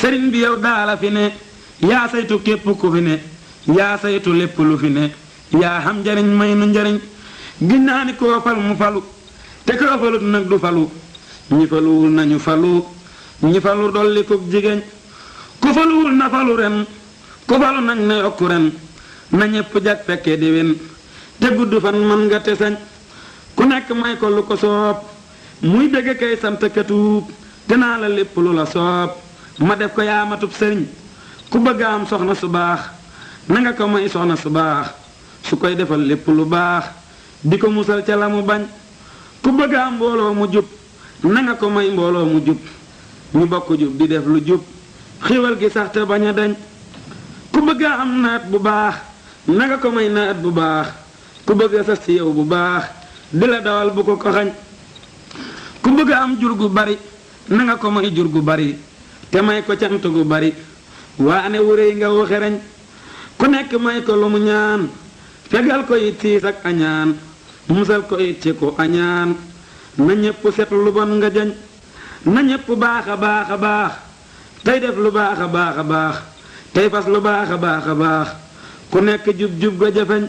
sëriñ bi yow daala fi ne yaa saytu képp ku fi ne yaa saytu lépp lu fi ne yaa xam njariñ may nu njariñ giñ naa ni koo fal mu falu te koo falut nag du falu ñi faluwul nañu falu ñi falu dolli ko jigéen ku faluwul na falu ren ku falu nag na yokku ren na ñépp jag fekke déwén te gudd fan man nga te sañ ku nekk may ko lu ko soob muy dëgg kay sant ka tuub te naa la lépp lu la soob ma def ko yaamatub sëriñ ku bëgg am soxna su baax na nga ko may soxna su baax su koy defal lépp lu baax di ko musal ca la mu bañ ku bëgg am mbooloo mu jub na nga ko may mbooloo mu jub ñu bokk jub di def lu jub xiwal gi sax te bañ a dañ ku bëgg am naat bu baax na nga ko may naat bu baax ku bëgg sas ci yow bu baax di la dawal bu ko xañ ku bëgg am jur gu bari na nga ko may jur gu bari te may ko cant gu bari waane wuréy nga wu xereñ ku nekk may ko lu mu ñaan fegal ko it siis ak añaan musal ko it ci ko añaan na ñépp set lu bon nga jañ na ñépp baax a baax a baax tey def lu baax a baax a baax tey fas lu baax a baax a baax ku nekk jub jub ga jafeñ